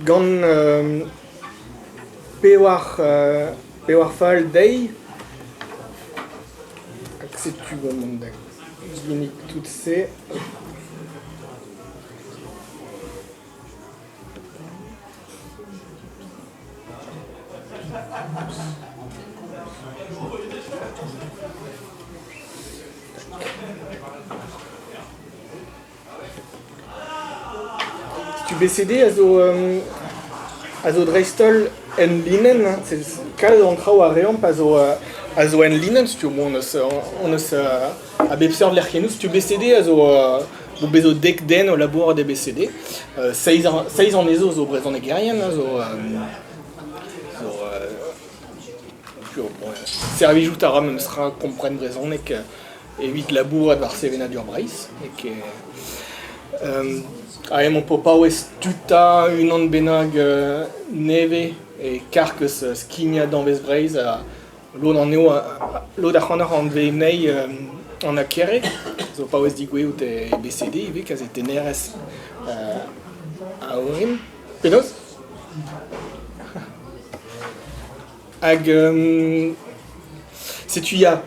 Gant pevar pevar fal dezhi hag setu gant da ginnig tout se. Setu BCD a zo a zo dreist-holl enlinenn hein, kalz an traoù a reomp a zo a zo enlinenn setu hon eus hon eus a bep seurt lec'hiennoù. Setu BCD a zo bezo dek den o labourat e BCD. Seizh seizh anezho zo brezhonegerien a zo zo servijout a ra memes tra kompren brezhoneg evit labourat war sevenadur Breizh. Ha emañ o paouez tuta unan bennak nevez e karg eus skignañ danvez Breizh ha lod anezho lod ac'hanoc'h a anvez anezhi Anna Kere, zo paouez degouezhout e BCD ivez, kazetennerez a orin. Penaos? Hag setu ya,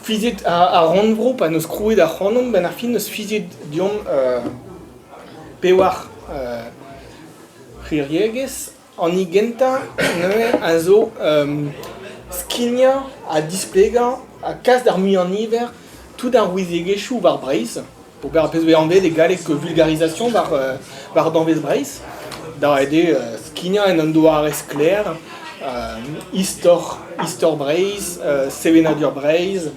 fiziet ar rannvro pa 'neus krouet ac'hanomp 'benn ar fin 'neus fiziet deomp pewar c'hiriegezh. An hini gentañ neuze a zo skignañ ha displegañ ha kas d'ar muiañ-niver tout ar ouiziegezhioù war Breizh, ober ar pezh 'vez anvet e galleg vulgarisation war war danvez Breizh, da eo skignañ en un doare sklaer istor istor Breizh, sevenadur Breizh,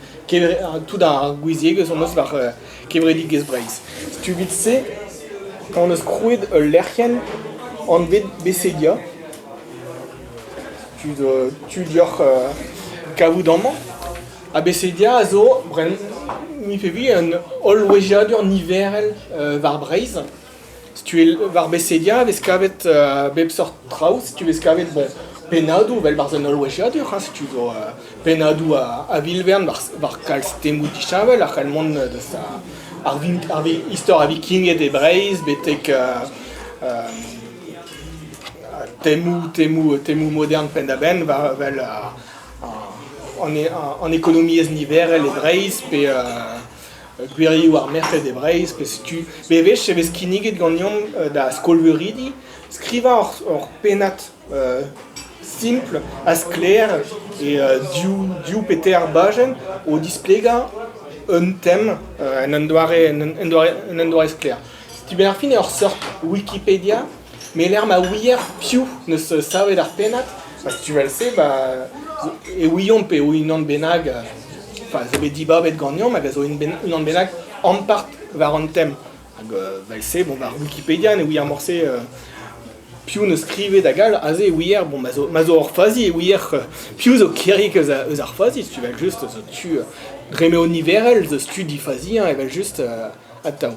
tout ar gouiziegezh hon eus war kevredigezh Breizh. Setu evit-se hon eus krouet ul lec'hienn anvet Becedia. Tu deoc'h kavout amañ. Ha Becedia a zo bremañ un holloueziadur niverel war Breizh. Setu war Becedia e vez kavet bep seurt traoù. Setu e vez kavet bon pennadoù evel barzh un holloueziadur hein, setu zo pennadoù a-vil-vern war kalz temoù disheñvel a c'hell mont deus ar istor ar Vikinged e Breizh betek temoù temoù temoù modern penn-da-benn war evel an ekonomiezh niverel e Breizh pe gwirioù ar merc'hed e Breizh pe setu bewech e vez kinniget ganeomp da skolveuridi skrivañ ur pennad simpl ha sklaer e div pe teir bajenn o displegañ un tem en un doare en un doare sklaer. Setu benn ar fin eo ur seurt Wikipedia met lec'h ma ouier piv 'neus savet ar pennad, ha setu evel-se ba e ouiomp eo unan bennak enfin zo bet dibabet ganeomp hag a zo unan bennak ampart war an tem. Hag evel-se, bon war Wikipedia ne ouier morse piv 'neus skrivet hag all, aze e ouier, bon ma zo ma zo ur fazi e ouier piv zo kiriek eus eus ar fazi, setu evel-just zo tu dre m'eo niverel zo tu difaziañ evel-just atav.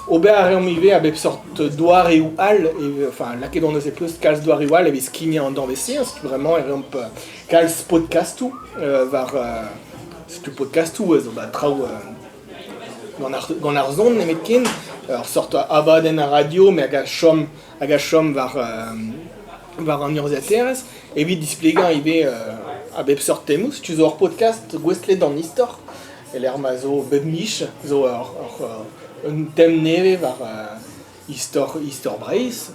Ober a reomp ivez a bep seurt doareoù all, enfin lakaet hon eus e pleustr kalz doareoù all evit skignañ an danvez-se, setu bremañ e reomp kalz podkastoù war setu podkastoù zo ba traoù gant ar gant ar son nemetken, ur seurt abadenn a radio met hag a chom hag a chom war war an urzhiataerezh evit displegañ ivez a bep seurt temoù. Setu zo ur podkast gouestlet d'an istor e-lec'h ma zo bep miz zo ur ur un tem nevez war istor istor Breizh.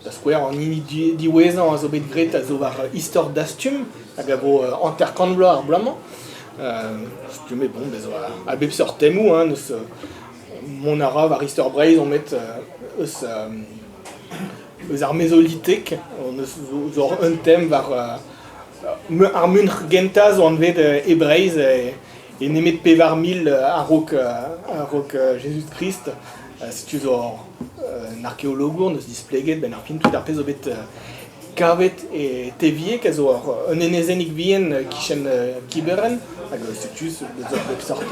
Da skouer an hini diwezhañ a zo bet graet a zo war istor Dastum hag a vo 50 vloaz ar bloaz-mañ. Setu met bon, bez zo a bep seurt temoù hein, n'eus mont a ra war istor Breizh on met eus eus ar mezolitek on eus zo un tem war ar muntr gentañ zo anvet e Breizh e nemet 4000 a-raok a-raok Jezuz-Krist. Setu zo un arkeologour 'neus displeget 'benn ar fin tout ar pezh zo bet kavet e Tevieg a zo un enezennig vihan e-kichen Kiberen hag setu zo bep seurt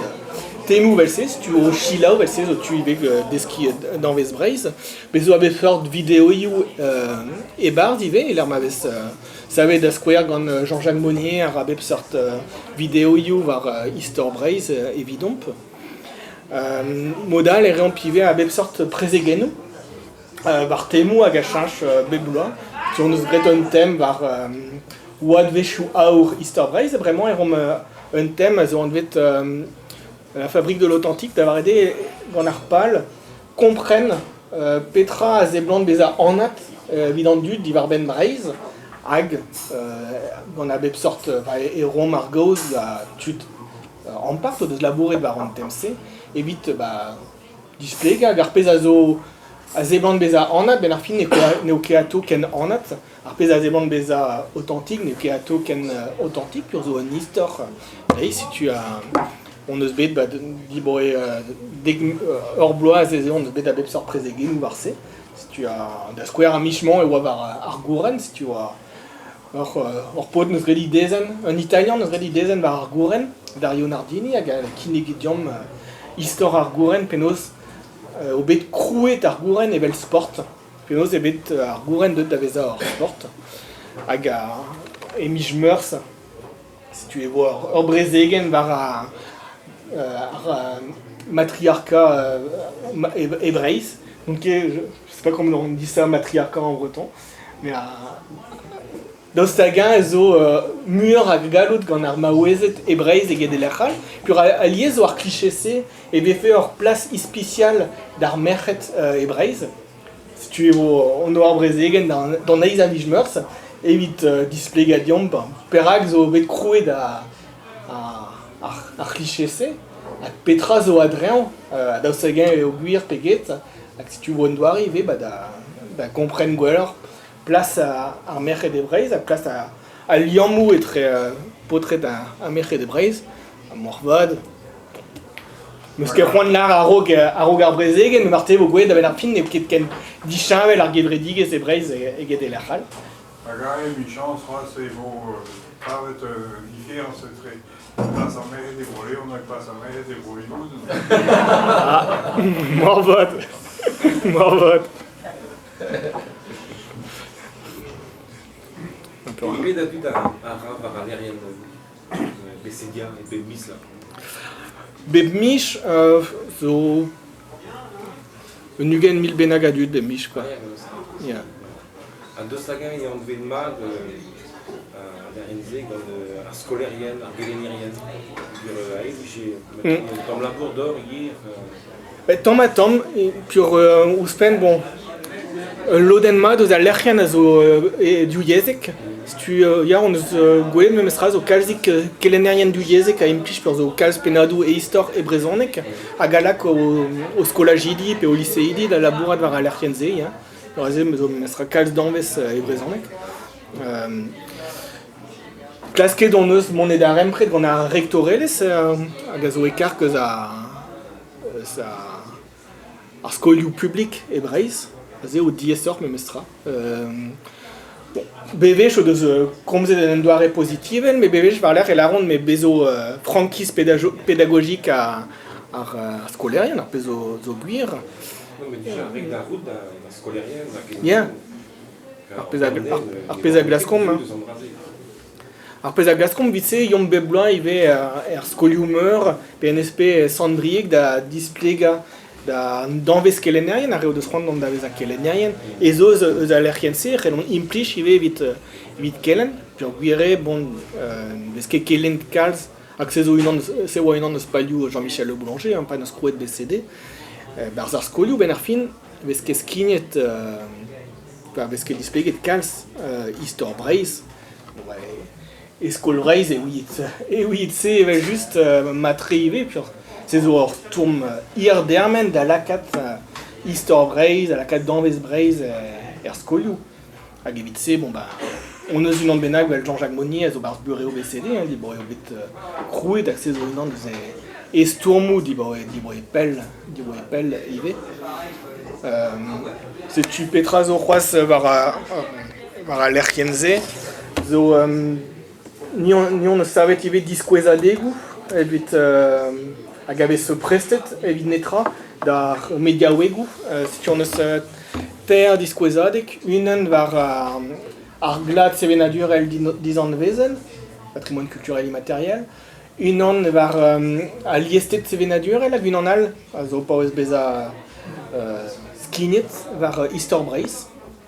temoù evel-se, setu o selaou evel-se zo tu ivez deskiñ danvez Breizh. Bez zo a bep seurt videoioù e-barzh ivez e-lec'h ma vez savet da skouer gant Jean-Jacques Monnier a ra bep seurt videoioù war istor Breizh evidomp. Mod all e reomp ivez a bep seurt prezegennoù. War temoù hag a cheñch bep bloaz. Setu hon eus graet un tem war oadvezhioù aour Istor Breizh ha bremañ e roomp un tem a zo anvet la fabrique de l'authentique, da lavaret eo gant ar pal kompren petra a seblant bezañ anat evit an dud diwar-benn Breizh hag gant a bep seurt e roomp ar gaoz da tud ampart o deus labouret war an tem-se evit ba displegañ hag ar pezh a zo a seblant bezañ anat benn ar fin n'eo ket atao ken anat. Ar pezh a seblant bezañ aotentik n'eo ket atao ken aotentik pur zo un istor dezhi. Setu hon eus bet ba diboe dek ur bloaz ez eo hon eus bet a bep seurt prezegennoù war se. Setu da skouer ar miz-mañ e oa war ar gouren, setu oa ur paotr 'neus graet he dezenn, un Italian 'neus graet he dezenn war ar gouren, Dario Nardini, hag a kinnige deomp istor ar gouren, penaos eo bet krouet ar gouren evel sport, penaos eo bet ar gouren deuet da vezañ ur sport. Hag e miz Meurzh, setu e vo ur brezegenn war ar matriarcat e Breizh. N'on ket, je sais pas comment on dit ça, matriarcat en breton. Mais daoust hag-eñ ez zo muioc'h a galloud gant ar maouezed e Breizh eget e lec'h all? Peogwir alies zo ar kliché-se e vefe ur plas ispisial d'ar merc'hed e Breizh. Setu e vo hon oar brezegenn d'an eizh a viz Meurzh evit displegañ deomp perak zo bet krouet ar c'hliché-se ha petra zo a-dreñv, daoust hag-eñ eo gwir pe get. Hag setu vo un doare ivez ba da gompren gwelloc'h plas ar merc'hed e Breizh ha plas al liammoù etre paotred ha merc'hed e Breizh. Ha moarvat, 'meus ket c'hoant lâr a-raok ar brezegenn, met marteze e vo gwelet a-benn ar fin n'eo ket ken disheñvel ar gevredigezh e Breizh eget e lec'h all. Hag aze emichañs c'hoazh e vo kavet un diferañs etre plas ar merc'hed e Bro-Leon hag plas ar merc'hed e Bro-Iwerzhon. Ah, moarvat, moarvat. Pet a dud a ra war al lec'hienn Bessedia e bep miz là? Bep miz zo un 20 000 bennak a dud bep miz quoi. Ya. Ha deus hag-eñ eo anvet mat al lec'hienn-se gant ar skolaerien, ar gelennerien aet vije un tamm labour d'ober ivez. Tamm-ha-tamm, pur ouzhpenn, bon, ul lodenn mat eus al lec'hienn a zo divyezhek. Setu ya, hon eus gwelet memestra zo kalzik kelennerien divyezhek a implij peur zo kalz pennadoù e istor e brezhoneg hag a lak o skolajidi pe o liseidi da labourat war al lec'hienn-se ya. Neuze zo memestra kalz danvez e brezhoneg. Klasket hon eus mont e darempred gant ar rektorelezh hag a zo e karg eus ar skolioù publik e Breizh. Aze eo diaesoc'h memestra. Bon, bewech o deus komzet en un doare pozitivel, met bewech war-lerc'h e lâront met bez zo frankiz pedagojik ar skolaerien, ar pezh zo gwir. Non, mais déjà, règle da route da skolaerien. Yeah. Ar pezh a glaskomp. Hein. Ar pezh a glaskomp evit-se, yomp bep bloaz ivez er skolioù-meur pe NSP Sant-Brieg da displegañ da danvez kelennerien, ar re o deus c'hoant dont da vezañ kelennerien. Ez eus eus al lec'hienn-se e c'hellont implij ivez evit kelenn. Peogwir eo, bon, ne vez ket kelenn kalz hag se zo unan se oa unan eus palioù Jean-Michel Le Boulanger, hein, pa 'neus krouet BCD. Barzh ar skolioù, benn ar fin, ne vez ket skignet pa vez ket displeget kalz istor Breizh. E skol Vreizh e ouiit se evel-just mat-tre ivez peogwir se zo ur stourm hir-dermen da lakaat istor Breizh, da lakaat danvez Breizh er skolioù. Hag evit se, bon bah, on eus unan bennak evel Jean-Jacques Monnier a zo barzh burev BCD, hein, dibaoe eo bet krouet hag se zo unan eus e stourmoù dibaoe pell, dibaoe pell ivez. Setu petra zo c'hoazh war al lec'hienn-se. Zo ni hon eus savet ivez diskouezadegoù evit hag a vez prestet evit netra d'ar mediaouegoù. Setu hon eus teir diskouezadeg, unan war ar glad sevenadurel dizanvezel, patrimoine culturel immatériel, unan war al liested sevenadurel hag unan all a zo paouez bezañ skignet war Istor Breizh.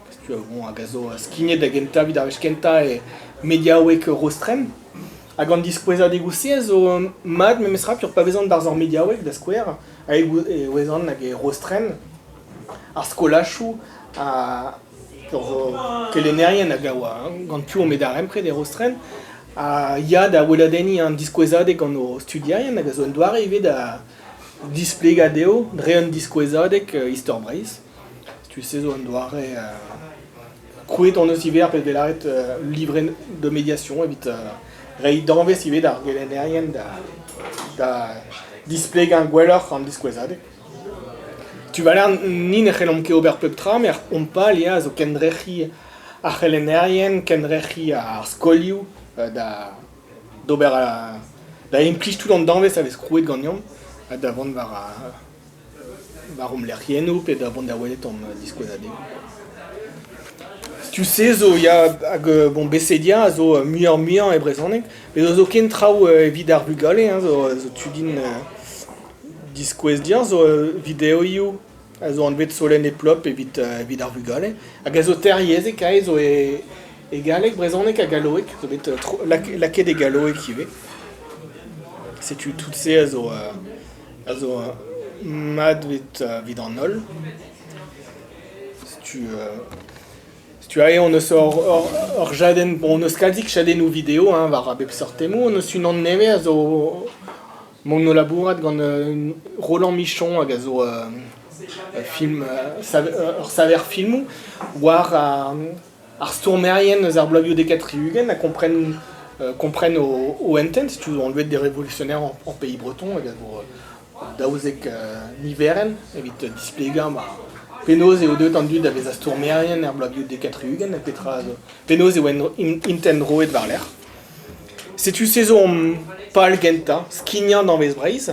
Setu bon, hag a zo skignet da gentañ evit ar wech kentañ e mediaoueg Rostrenn. Hag an diskouezadegoù-se a zo mat memestra peogwir pa vezan 'barzh ur mediaoueg da skouer, e ouezan hag e Rostrenn, ar skolajoù a zo kelennerien hag a oa gant piv omp e darempred e Rostrenn a ya da weladenniñ an diskouezadeg gant o studierien hag a zo un doare ivez da displegañ dezho dre un diskouezadeg istor Breizh. Setu se zo un doare krouet hon eus ivez ar pezh bet lâret livre de médiation evit reiñ danvez ivez d'ar gelennerien da displegañ gwelloc'h an diskouezadeg. Tu vas ni ne c'hellomp ket ober pep tra met hon pal eo a zo kendrec'hiñ ar c'helennerien, kendrec'hiñ ar skolioù da d'ober da implij tout an danvez a vez krouet ganeomp ha da vont war war hom lec'hiennoù pe da vont da welet hon diskouezadegoù. Tu se zo ya hag bon Bessedia a zo muioc'h-muiañ e brezhoneg met zo zoken traoù evit ar vugale hein, zo tu din diskouez dezhañ zo videoioù a zo anvet Solenn et Plop evit evit ar vugale hag a zo teryezhek aze zo e e galleg, brezhoneg ha galloeg zo bet lakaet e galloeg ivez. Setu tout se a zo a zo mat evit an holl. Setu setu aze hon eus ur jadenn, bon hon eus kalzik chadennoù video hein, war a bep seurt temoù. Hon eus unan nevez a zo mont o labourat gant Roland Michon hag a zo film ur saver filmoù war ar stourmerien eus ar bloavezhioù dek ha tri-ugent a kompren kompren o hentenn. Setu anvet des révolutionnaires en pays breton hag a vo 12 niverenn evit displegañ ma penaos eo deuet an dud da vezañ stourmerien er bloavezhioù dek ha tri-ugent ha petra zo penaos eo int enroet war-lerc'h. Setu se zo hon pal gentañ, skignañ danvez Breizh.